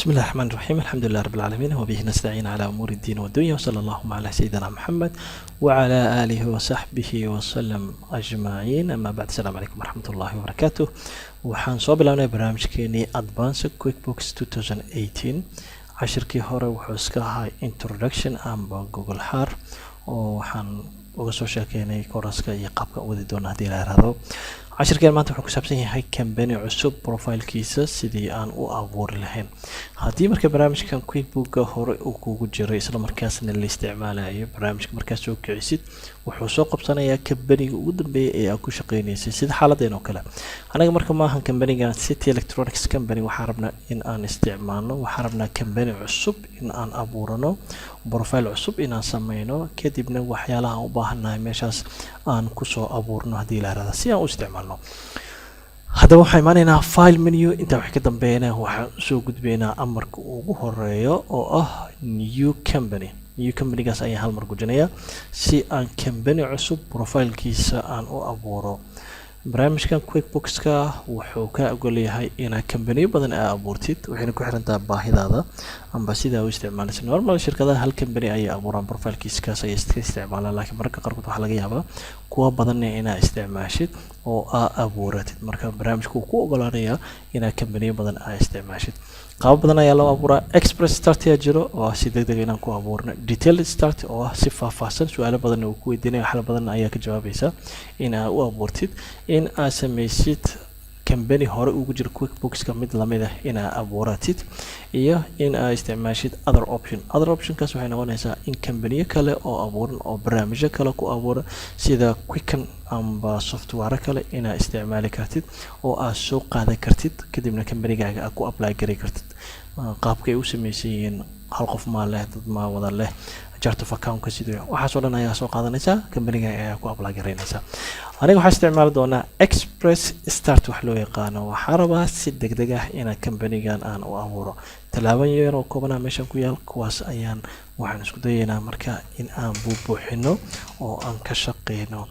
بسم الله الرحمن الرحيم، الحمد لله رب العالمين، وبه نستعين على أمور الدين والدنيا، وصلى اللهم على سيدنا محمد وعلى آله وصحبه وسلم أجمعين، أما بعد، السلام عليكم ورحمة الله وبركاته. Waxaan soo bilaabnay barnaamijkeenii Advanced QuickBooks 2018. Cashirkii hore wuxuu iska ahaa introduction amba gogol xaar, oo waxaan uga soo sheekeynay kooraska iyo qaabka u wadi doona haddii la yiraahdo. Cashirkeen maanta wuxuu ku saabsan yahay company cusub profile kiisa sidii aan u abuuri lahayn. Haddii marka barnaamijkan QuickBooka hore uu kugu jiray, isla markaasna la isticmaalayo, barnaamijka markaad soo kicisid wuxuu soo qabsanayaa company ga ugu dambeeya ee aad ku shaqeynaysay, sida xaaladeen oo kale. Anaga marka maahan company gan City Electronics Company. Waxaan rabnaa in aan isticmaalno, waxaan rabnaa company cusub in aan abuurano, profile cusub inaan sameyno, kadibna waxyaalaha aan u baahannahay meeshaas aan kusoo abuurno haddii la yiraahdo, si aan u isticmaalno. Haddaba waxaan imaanaynaa File menu. Intaa wax ka dambeeyana waxaan usoo gudbaynaa amarka ugu horeeyo oo ah New Company. New Company gaas ayaan hal mar gujinayaa si aan company cusub profile kiisa aan u abuuro. Barnaamijkan QuickBookska wuxuu ka ogol yahay inaad companiyo badan aa abuurtid, waxayna ku xirantaha baahidaada amba sidaa u isticmaalaysa. Normal shirkadaha hal company ayay abuuraan, profile kiisa kaas ayay iska isticmaalaan, laakiin mararka qaarkood waxaa laga yaabaa kuwa badanna inaad isticmaashid oo aa abuuratid. Marka barnaamijku wuu ku ogolaanayaa inaad companiyo badan aa isticmaashid. Qaabo badan ayaa loo abuuraa. Express Start ayaa jiro, oo ah si deg deg inaan ku abuurno. Detailed Start, oo ah si faahfaahsan, su-aalo badanna uu ku weydiinaya, waxyaalo badan ayaa ka jawaabaysa in aad u abuurtid. In aad samaysid company hore ugu jira QuickBookska mid lamid ah inaa abuuratid, iyo in aa isticmaashid other option. Other option kaas waxay noqonaysaa in companiyo kale oo abuuran oo barnaamijyo kale ku abuuran, sida Quicken amba software kale, inaa isticmaali kartid oo aad soo qaadan kartid, kadibna company gaaga aad ku apply gari kartid. Qaabka ay u samaysan yihiin, hal qof maa leh, dad maa wada leh, chart of account ka sidoo, waxaas oo dhan ayaa soo qaadanaysaa, company ga ayaa ku apply garaynaysaa. Aniga waxaa isticmaali doonaa Express Start wax loo yaqaano. Waxaa rabaa si degdeg ah inaan company gan aan u abuuro. Tallaabo yar oo koobanaa meeshan ku yaal, kuwaas ayaan waxaan isku dayaynaa marka in aan buubuuxino oo aan ka shaqeyno.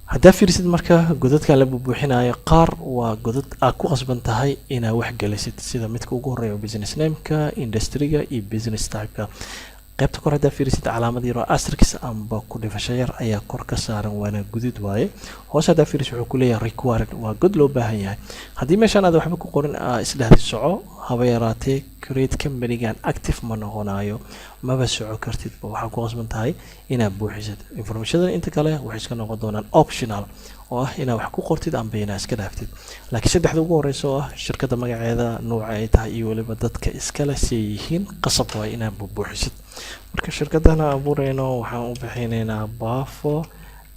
Haddaa fiirisid marka godadkan la buubuuxinayo, qaar waa godad aad ku qasban tahay inaad wax gelisid, sida midka ugu horeeya oo business name ka, industry ga iyo business type ka. Qaybta kor haddaa fiirisid, calaamad yar oo asterisk amba ku dhifasho yar ayaa kor ka saaran, waana gudud waaye. Hoos haddaa fiirisid, wuxuu ku leeyahay required, waa god loo baahan yahay. Haddii meeshaan aad waxba ku qorin, aa isdhehdi soco, haba yaraatee create company gan active ma noqonayo, maba soco kartidba. Waxaa ku qasban tahay inaad buuxisid information ada. Inta kale waxay iska noqon doonaan optional, oo ah inaad wax ku qortid amba inaad iska dhaaftid. Laakiin saddexda ugu horeysa, oo ah shirkadda magaceeda, nuuca ay tahay iyo weliba dadka iskale see yihiin, qasab waay inaad buubuuxisid. Marka shirkaddan abuureyno waxaan u bixinaynaa Bafo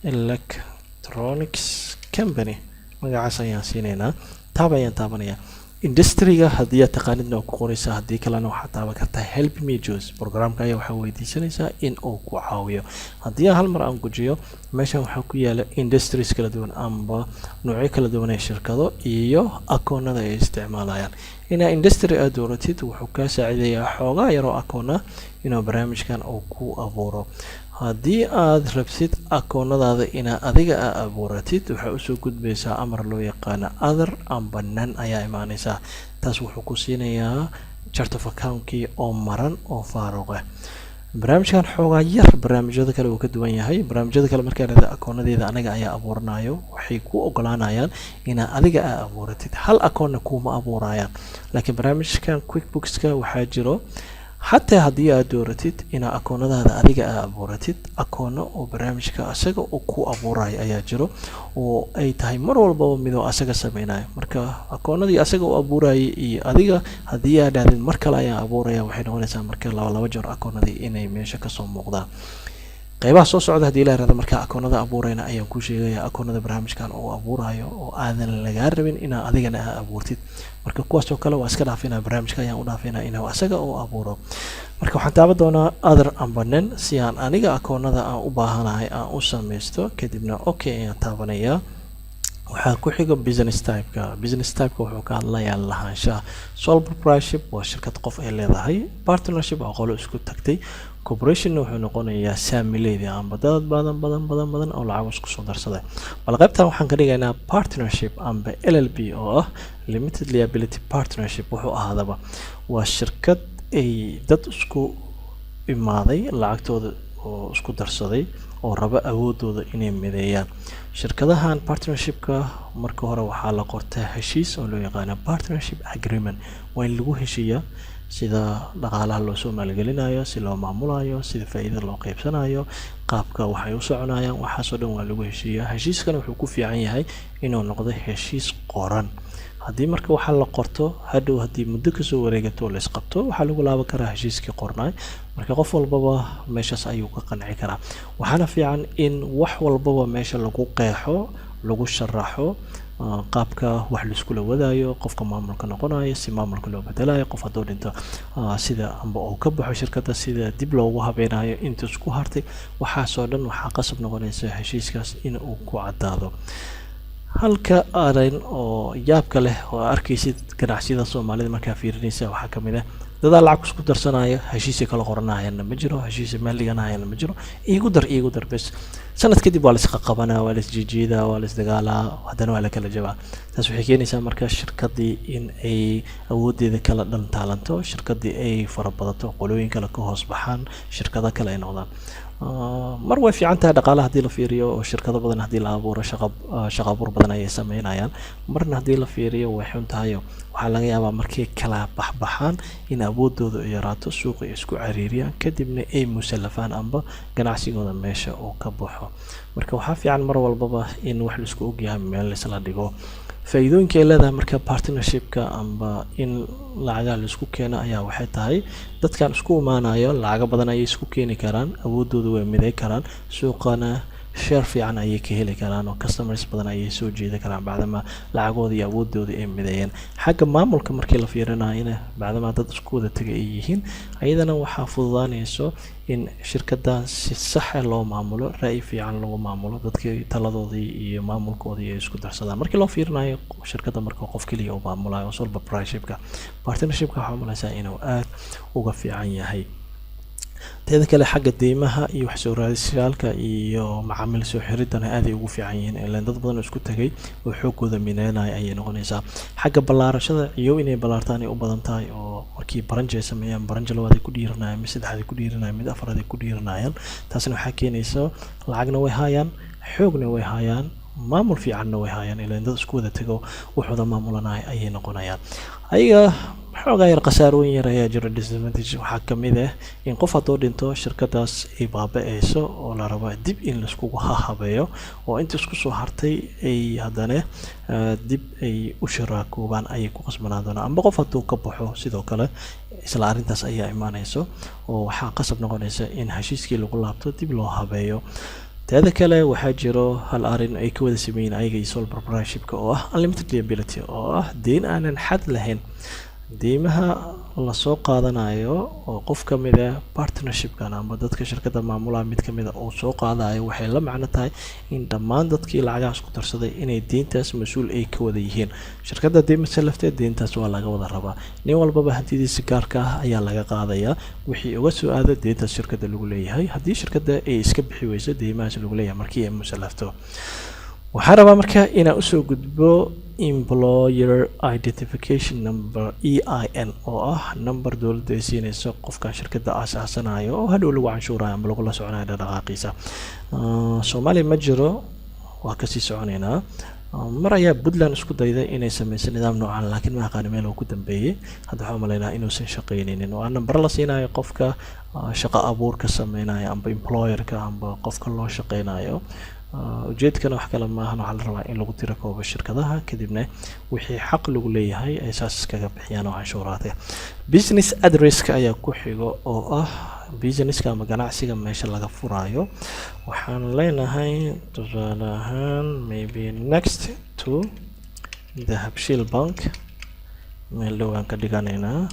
Electronics Company, magacaas ayaan siinaynaa. Tab ayaan taabanayaa. Industry ga haddii aad taqaanidna waa ku qoraysaa, haddii kalena waxaad taaban kartaa Help Me Choose. Program ka ayaa waxaa weydiisanaysaa in uu ku caawiyo. Haddii aan hal mar aan gujiyo, meeshan waxaa ku yaala industries kala duwan amba noocyo kala duwan ee shirkado iyo akoonada ay isticmaalayaan. Inaa industry aad dooratid wuxuu kaa saacidayaa xoogaa yaroo akoona inuu barnaamijkan uu ku abuuro. Haddii aad rabtid akoonadaada inaa adiga a abuuratid, waxaa usoo gudbaysaa amar loo yaqaano other amba none ayaa imaaneysaa. Taas wuxuu ku siinayaa chart of account kii oo maran oo faaruq ah. Barnaamijkan xoogaa yar barnaamijyada kale uu ka duwan yahay. Barnaamijyada kale markaa dhahda akoonadeeda anaga ayaa abuuranayo, waxay ku ogolaanayaan inaa adiga aa abuuratid, hal akoonna kuuma abuurayaan. Laakiin barnaamijkan QuickBookska waxaa jiro, xataa haddii aad dooratid inaa akoonadaada adiga aa abuuratid, akoono oo barnaamijka asaga uu ku abuurayo ayaa jiro, oo ay tahay mar walbaba midoo asaga sameynayo. Marka akoonadii asaga u abuurayay iyo adiga haddii aad dhahdid mar kale ayaan abuuraya, waxay noqonaysaa marka laba laba jeer akoonadii inay meesha kasoo muuqdaan. Qeybaha soo socda, haddii la yirahdo, markaa akoonada abuurayna ayaan kuu sheegaya akoonada barnaamijkan uu abuurayo oo aadan lagaa rabin inaa adigana aa abuurtid. Marka kuwaas oo kale waa iska dhaafinaa, barnaamijka ayaan u dhaafinaa inuu asaga uu abuuro. Marka waxaan taaban doonaa other amba none si aan aniga akoonada aan u baahanahay aan u sameysto. Kadibna okay ayaan taabanayaa. Waxaa ku xiga business type-ka. Business type-ka wuxuu ka hadlayaa lahaanshaha. Sole proprietorship waa shirkad qof ay leedahay, partnership waa qolo isku tagtay, corporation wuxuu noqonayaa saamileyda amba dad badan badan badan badan oo lacag isku soo darsaday. Bal qaybtan waxaan ka dhigaynaa partnership amba LLP, oo ah limited liability partnership. Wuxuu ahaadaba waa shirkad ay dad isku imaaday, lacagtooda oo isku darsaday, oo raba awoodooda inay mideeyaan. Shirkadahan partnershipka marka hore waxaa la qortaa heshiis oo loo yaqaano partnership agreement. Waa in lagu heshiiyaa sida dhaqaalaha loo soo maalgelinayo, si loo maamulayo, sida faa'iidada loo qaybsanayo, qaabka waxay u soconayaan. Waxaasoo dhan waa lagu heshiiyaa. Heshiiskana wuxuu ku fiican yahay inuu noqdo heshiis qoran. Haddii marka waxaa la qorto, hadhow haddii muddo kasoo wareegato oo la isqabto, waxaa lagu laaban karaa heshiiskii qornaay. Marka qof walbaba meeshaas ayuu ka qanci karaa. Waxaana fiican in wax walbaba meesha lagu qeexo, lagu sharaxo qaabka wax laiskula wadaayo, qofka maamulka noqonayo, si maamulka loo bedelayo, qof hadduu dhinto sida amba uu ka baxo shirkadda sida dib loogu habeynayo inta isku hartay. Waxaasoo dhan waxaa qasab noqonaysa heshiiskaas in uu ku caddaado. Halka arin oo yaabka leh oo arkaysid ganacsiyada Soomaalida markaa fiirinaysa waxaa kamid ah dadaa lacag isku darsanaya, heshiisay kala qoranayaanna ma jiro, heshiisay meel dhiganayaanna ma jiro. Iigu dar, iigu dar bes. Sanad kadib waa la isqaqabanaa, waa la isjiijiidaa, waa la isdagaalaa, haddana waa la kala jabaa. Taas waxay keenaysaa marka shirkadii in ay awoodeeda kala dhantaalanto, shirkadii ay farabadato, qolooyin kale ka hoos baxaan, shirkado kale ay noqdaan. Mar way fiican tahay dhaqaalaha haddii la fiiriyo, oo shirkado badan haddii la abuuro shaqa abuur badan ayay sameynayaan. Marna haddii la fiiriyo way xun tahay. Waxaa laga yaabaa markay kala baxbaxaan in awoodooda ay yaraato, suuqa ay isku cariiriyaan, kadibna ay musallafaan amba ganacsigooda meesha uu ka baxo. Marka waxaa fiican mar walbaba in wax laisku ogyahay meel laisla dhigo. Faa'iidooyinka ay leedahay marka partnershipka amba in lacagaha laisku keeno ayaa waxay tahay dadkan isku imaanayo lacago badan ayay isku keeni karaan, awoodooda way miday karaan, suuqana share fiican ayay ka heli karaan oo customers badan ayay soo jeedi karaan, bacdama lacagooda iyo awoodooda ay mideeyeen. Xagga maamulka markii la fiirinayana, bacdama dad isku wada tegay ay yihiin, ayadana waxaa fududaanayso in shirkadan si saxa loo maamulo, ra'yi fiican lagu maamulo, dadkii taladoodii iyo maamulkoodii ay isku darsadaan. Markii loo fiirinayo shirkadda marka qof keliya uu maamulayo oo sole proprietorshipka, partnershipka waxaa umalaysaa inuu aad uga fiican yahay. Teeda kale, xagga deymaha iyo wax soo raadisyaalka iyo macaamiil soo xiridana aaday ugu fiican yihiin, ilaan dad badan oo isku tegay oo xoogooda mineynaya ayay noqonaysaa. Xagga ballaarashada iyo inay ballaartaan ay u badan tahay, oo markii branch ay sameeyaan, branch labaad ay ku dhiiranayaan, mid saddexaad ay ku dhiiranayaan, mid afraad ay ku dhiiranayaan. Taasna waxaa keenaysa lacagna way hayaan, xoogna way hayaan, maamul fiicanna way hayaan, ilaan dad isku wada tego wuxuuda maamulanaya ayay noqonayaan. Ayaga xoogaa yar khasaarooyin yar ayaa jira. Disadvantage waxaa kamid ah in qof hadduu dhinto shirkadaas ay baaba-eyso, oo la rabo dib in laiskugu hahabeeyo, oo inta isku soo hartay ay haddana dib ay u shiraakoobaan ayay ku qasbanaan doonaan. Amba qof hadduu ka baxo, sidoo kale isla arrintaas ayaa imaaneyso, oo waxaa qasab noqonaysa in heshiiskii lagu laabto, dib loo habeeyo. Teeda kale, waxaa jiro hal arrin ay ka wada sameeyiin ayaga iyo sole proprietorshipka, oo ah unlimited liability, oo ah deyn aanan xad lahayn. Deymaha lasoo qaadanayo oo qof ka mid a partnershipkan ama dadka shirkadda maamulaha mid kamid a uu soo qaadayo waxay la macno tahay in dhammaan dadkii lacagahaas ku darsaday inay deyntaas mas-uul ay ka wada yihiin. Shirkadda deymasa lafteed deyntaas waa laga wada rabaa. Nin walbaba hantidiisa gaarka ah ayaa laga qaadayaa wixii uga soo aado deyntaas shirkadda lagu leeyahay, haddii shirkadda ay iska bixi weyso deymahaas lagu leeyahay markii ay musalafto. Waxaan rabaa marka inaan usoo gudbo employer identification number, EIN, oo ah number dowladda ay siinayso qofkan shirkadda aasaasanayo, oo hadhow lagu canshuurayo ama lagula soconayo dhaqdhaqaaqiisa. Soomaaliya ma jiro, waa kasii soconaynaa. Mar ayaa Puntland isku dayday inay sameyso nidaam noocan, laakiin ma aqaani meel uu ku dambeeyey. Hadda waxaan umaleynaa inuusan shaqeyneynin. Waa nambaro la siinayo qofka shaqo abuurka sameynayo amba employerka amba qofka loo shaqeynayo. Ujeedkana wax kale maahan, waxaa la rabaa in lagu tiro koobo shirkadaha, kadibna wixii xaq lagu leeyahay ay saas iskaga bixiyaan oo canshuuraad ah. Business addresska ayaa ku xigo, oo ah businesska ama ganacsiga meesha laga furayo. Waxaan leenahay tusaale ahaan maybe next to Dahabshiil Bank, meel dhowaan ka dhiganaynaa,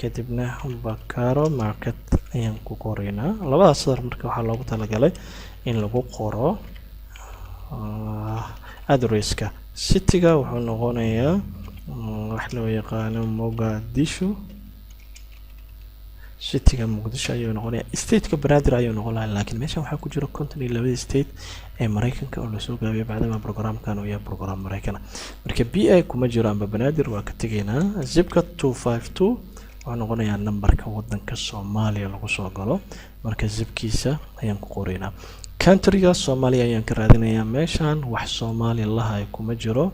kadibna Bakaro Market ayaan ku qoraynaa. Labadaas sadar marka waxaa loogu talagalay in lagu qoro. Addresska cityga wuxuu noqonayaa wax loo yaqaano Mogadishu. Cityga Muqdisho ayuu noqonayaa. Stateka Banaadir ayuu noqon lahaa, laakiin meeshan waxaa ku jira 52-da state ee Mareykanka oo lasoo gaabiyay, bacdama programkan uu yahay program Mareykan. Marka PA kuma jiro amba Banaadir, waa ka tegaynaa. Zipka 252 wuxuu noqonayaa numberka wadanka Soomaaliya lagu soo galo, marka zipkiisa ayaan ku qoraynaa. Countryga Soomaaliya ayaan ka raadinayaa. Meeshan wax Soomaaliya lahay kuma jiro.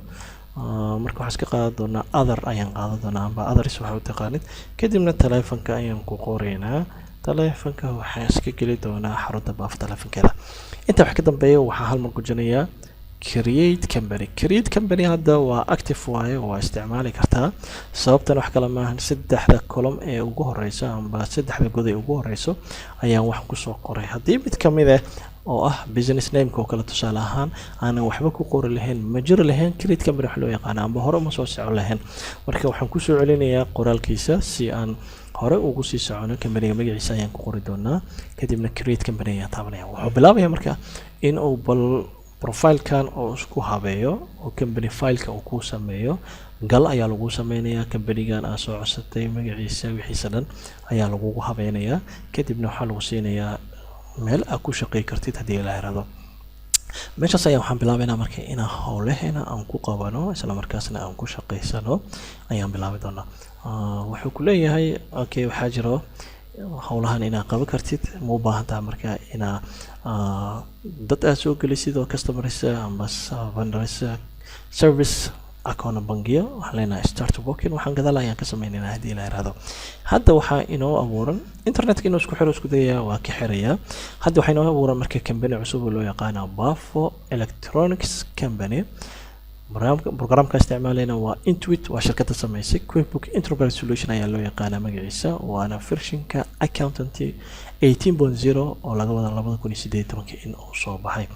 Marka waxaan iska qaadan doonaa other ayaan qaadan doonaa, amba others waxa u taqaanid. Kadibna taleefanka ayaan ku qoraynaa. Taleefanka waxaan iska geli doonaa xarunta Baaf taleefankeeda. Inta wax ka dambeeya waxaan hal mar gujinayaa create company. Create company hadda waa active waaye, waa isticmaali kartaa. Sababtan wax kale maahan, saddexda column ee ugu horeysa amba saddexda god ee ugu horeyso ayaan wax kusoo qoray. Haddii mid kamid ah oo ah business nameka oo kale, tusaale ahaan, aanan waxba ku qori lahayn, ma jiri lahayn create company wax loo yaqaano, amba hore uma soo socon lahayn. Marka waxaan kusoo celinayaa qoraalkiisa si aan hore ugu sii socono. Companyga magaciisa ayaan ku qori doonaa, kadibna create company ayaan taabanaya. Wuxuu bilaabaya marka in uu bal profilekan oo isku habeeyo oo company fileka uu ku sameeyo. Gal ayaa lagu sameynayaa companygan aad soo codsatay, magaciisa wixiisa dhan ayaa lagugu habeynayaa. Kadibna waxaa lagu siinayaa meel aad ku shaqey kartid haddii la yiraahdo. Meeshaas ayaa waxaan bilaabaynaa marka inaan howlaheena aan ku qabano, isla markaasna aan ku shaqeysano ayaan bilaabi doonaa. Wuxuu ku leeyahay, okay, waxaa jiro howlahan inaad qaban kartid. Ma u baahan tahay marka inaa dad aad soo gelisid oo customers amba vendors, service, akoona bangiyo? Waxaan leenahay start working. Waxaan gadaal ayaan ka sameynaynaa haddii la yiraahdo. Hadda waxaa inoo abuuran internetka inuu isku xiro isku dayayaa, waa ka xirayaa. Hadda waxaa inoo abuuran marka company cusub oo loo yaqaano Bafo Electronics Company. Barnaamijka, programka isticmaalayna waa Intuit, waa shirkadda sameysay QuickBook Enterprise Solution ayaa loo yaqaanaa magaciisa, waana versionka Accountant 18.0 oo laga wada 2018-ka in uu soo baxay.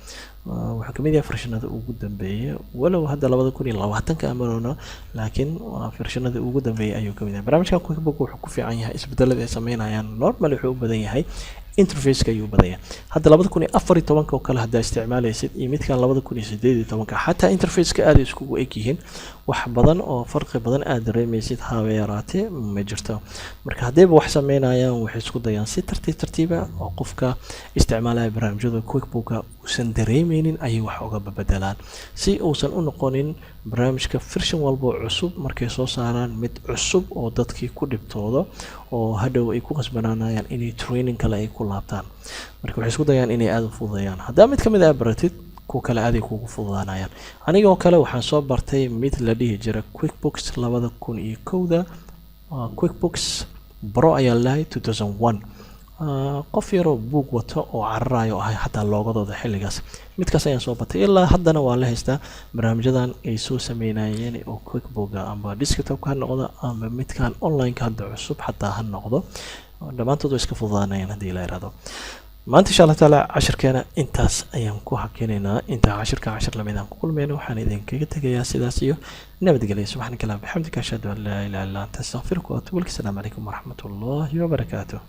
Wuxuu kamid yahay versionada ugu dambeeyay, walow hadda 2020-ka amarona, laakiin waa versionada ugu dambeeyay ayuu kamid yahay. Barnaamijkan QuickBook wuxuu ku fiican yahay isbedelada ay sameynayaan normal wuxuu u badan yahay interfaceka ayuu u badan yahay. Hadda 2014-ka oo kale haddaa isticmaalaysid iyo midkan 2018-ka, xataa interfaceka aad ay iskugu eg yihiin. Wax badan oo farqi badan aad dareemaysid haba yaraatee ma jirto. Marka haddayba wax sameynayaan, waxay isku dayaan si tartiib tartiiba oo qofka isticmaalaya barnaamijyada QuickBooka uusan dareemeynin ayay wax uga bedelaan, si uusan u noqonin barnaamijka version walba oo cusub markay soo saaraan mid cusub oo dadkii ku dhibtoodo oo hadhow ay ku qasbanaanayaan inay training kale ay ku laabtaan. Marka waxay isku dayaan inay aada u fududeeyaan. Haddaa mid kamid ah baratid, kuwa kale aaday kugu fududaanayaan. Anigoo kale waxaan soo bartay mid la dhihi jira QuickBooks 2001-da, QuickBooks Pro ayaa lahay 2001. Qof yaroo buug wato oo cararayo ahay xataa loogadooda xilligaas midkaas ayaan soo batay, ilaa haddana waa la haystaa barnaamijyadan ay soo sameynayeen oo QuickBooka, amba desktopka ha noqdo amba midkan online-ka hadda cusub xataa ha noqdo, dhammaantood way iska fududaanayaan haddii la yiraahdo. Maanta insha Allah taala cashirkeena intaas ayaan ku hakinaynaa. Intaa cashirka cashir lamid aan ku kulmayno, waxaan idinkaga tegayaa sidaas iyo nabadgelya. Subxaanaka allahuma bixamdika, ashhadu an laa ilaha illa anta, astaqfiruka wa atubu ilaik. Asalaamu calaykum waraxmat ullahi wabarakaatuh.